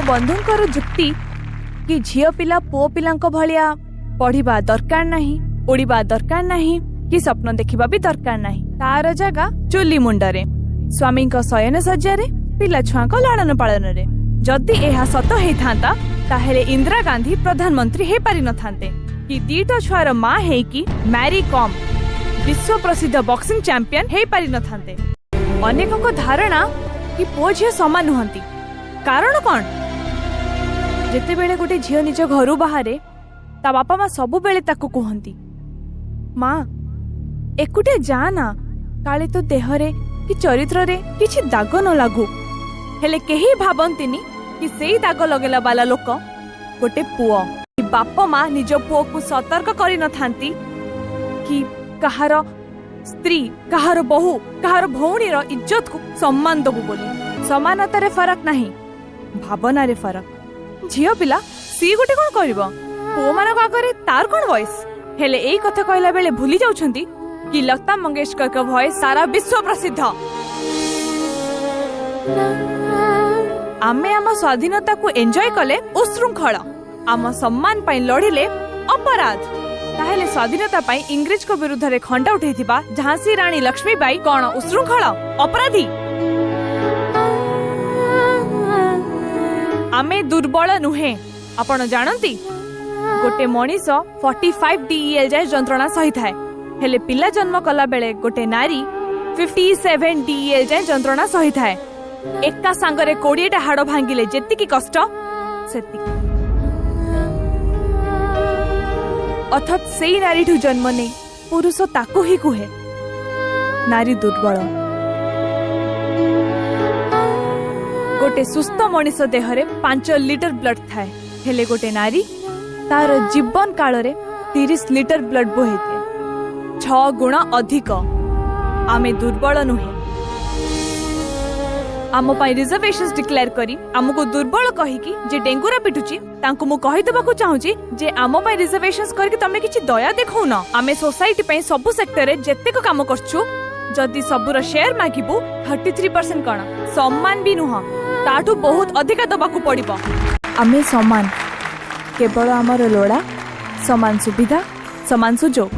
ବନ୍ଧୁଙ୍କର ଯୁକ୍ତି କି ଝିଅ ପିଲା ପୁଅ ପିଲାଙ୍କ ଭଳିଆ ପଢିବା ଦରକାର ନାହିଁ, ଉଡ଼ିବା ଦରକାର ନାହିଁ କି ସ୍ୱପ୍ନ ଦେଖିବା ବି ଦରକାର ନାହିଁ। ତାର ଜାଗା ଚୁଲି ମୁଣ୍ଡରେ, ସ୍ୱାମୀଙ୍କ ଶୟନ ଶଯ୍ୟାରେ, ପିଲା ଛୁଆଙ୍କ ଲାଳନ ପାଳନରେ। ଯଦି ଏହା ସତ ହେଇଥାନ୍ତା, ତାହେଲେ ଇନ୍ଦିରା ଗାନ୍ଧୀ ପ୍ରଧାନମନ୍ତ୍ରୀ ହେଇପାରିନଥାନ୍ତେ କି ଦିଟା ଛୁଆର ମା ହେଇକି ମ୍ୟାରି କମ୍ ବିଶ୍ୱ ପ୍ରସିଦ୍ଧ ବକ୍ସିଂ ଚାମ୍ପିୟନ ହେଇପାରିନଥାନ୍ତେ। ଅନେକଙ୍କ ଧାରଣା କି ପୁଅ ଝିଅ ସମାନ ନୁହନ୍ତି। କାରଣ କଣ? ଯେତେବେଳେ ଗୋଟେ ଝିଅ ନିଜ ଘରୁ ବାହାରେ, ତା ବାପା ମା ସବୁବେଳେ ତାକୁ କୁହନ୍ତି, "ମା, ଏକୁଟିଆ ଯା ନା, କାଳେ ତୋ ଦେହରେ କି ଚରିତ୍ରରେ କିଛି ଦାଗ ନ ଲାଗୁ।" ହେଲେ କେହି ଭାବନ୍ତିନି କି ସେଇ ଦାଗ ଲଗେଇଲା ବାଲା ଲୋକ ଗୋଟେ ପୁଅ। ବାପା ମା ନିଜ ପୁଅକୁ ସତର୍କ କରିନଥାନ୍ତି କି କାହାର ସ୍ତ୍ରୀ, କାହାର ବୋହୂ, କାହାର ଭଉଣୀର ଇଜ୍ଜତକୁ ସମ୍ମାନ ଦବୁ ବୋଲି। ସମାନତାରେ ଫରକ ନାହିଁ, ଭାବନାରେ ଫରକ। ଝିଅ ପିଲା ସିଏ ଗୋଟେ କଣ କରିବ? ପୁଅମାନଙ୍କ ଆଗରେ ତାର କଣ ଭଏସ? ହେଲେ ଏଇ କଥା କହିଲା ବେଳେ ଭୁଲି ଯାଉଛନ୍ତି କି ଲତା ମଙ୍ଗେଶକରଙ୍କ ଭଏସ ସାରା ବିଶ୍ୱ ପ୍ରସିଦ୍ଧ। ଆମେ ଆମ ସ୍ୱାଧୀନତାକୁ ଏନ୍ଜୟ କଲେ ଉଶୃଙ୍ଖଳ, ଆମ ସମ୍ମାନ ପାଇଁ ଲଢିଲେ ଅପରାଧ। ତାହେଲେ ସ୍ୱାଧୀନତା ପାଇଁ ଇଂରେଜଙ୍କ ବିରୁଦ୍ଧରେ ଖଣ୍ଡା ଉଠେଇଥିବା ଝାନ୍ସୀ ରାଣୀ ଲକ୍ଷ୍ମୀବାଇ କଣ ଉଶୃଙ୍ଖଳ ଅପରାଧୀ? ଆମେ ଦୁର୍ବଳ ନୁହେଁ। ଆପଣ ଜାଣନ୍ତି, ଗୋଟେ ମଣିଷ 45 ଡିଇଏଲ୍ ଯାଏ ଯନ୍ତ୍ରଣା ସହିଥାଏ, ହେଲେ ପିଲା ଜନ୍ମ କଲା ବେଳେ ଗୋଟେ ନାରୀ 57 ଡିଇଏଲ୍ ଯାଏ ଯନ୍ତ୍ରଣା ସହିଥାଏ। ଏକା ସାଙ୍ଗରେ 20ଟା ହାଡ଼ ଭାଙ୍ଗିଲେ ଯେତିକି କଷ୍ଟ, ସେତିକି। ଅର୍ଥାତ୍ ସେଇ ନାରୀଠୁ ଜନ୍ମ ନେଇ ପୁରୁଷ ତାକୁ ହିଁ କୁହେ ନାରୀ ଦୁର୍ବଳ। ଗୋଟେ ସୁସ୍ଥ ମଣିଷ ଦେହରେ 5 ଲିଟର ବ୍ଲଡ ଥାଏ, ହେଲେ ଗୋଟେ ନାରୀ ତାର ଜୀବନ କାଳରେ 30 ଲିଟର ବ୍ଲଡ ବୋହେଇଦିଏ, 6 ଗୁଣ ଅଧିକ। ଆମେ ଦୁର୍ବଳ ନୁହେଁ। ଆମ ପାଇଁ ରିଜର୍ଭେସନ ଡିକ୍ଲେୟାର କରି ଆମକୁ ଦୁର୍ବଳ କହିକି ଯେ ଡେଙ୍ଗୁରା ପିଟୁଛି, ତାଙ୍କୁ ମୁଁ କହିଦେବାକୁ ଚାହୁଁଛି ଯେ ଆମ ପାଇଁ ରିଜର୍ଭେସନ କରିକି ତମେ କିଛି ଦୟା ଦେଖାଉନ। ଆମେ ସୋସାଇଟି ପାଇଁ ସବୁ ସେକ୍ଟରରେ ଯେତେକ କାମ କରୁଛୁ, ଯଦି ସବୁର ସେୟାର ମାଗିବୁ, 33% କଣ, ସମାନ ବି ନୁହଁ, ତାଠୁ ବହୁତ ଅଧିକା ଦବାକୁ ପଡିବ। ଆମେ ସମାନ, କେବଳ ଆମର ଲୋଡ଼ା ସମାନ ସୁବିଧା, ସମାନ ସୁଯୋଗ।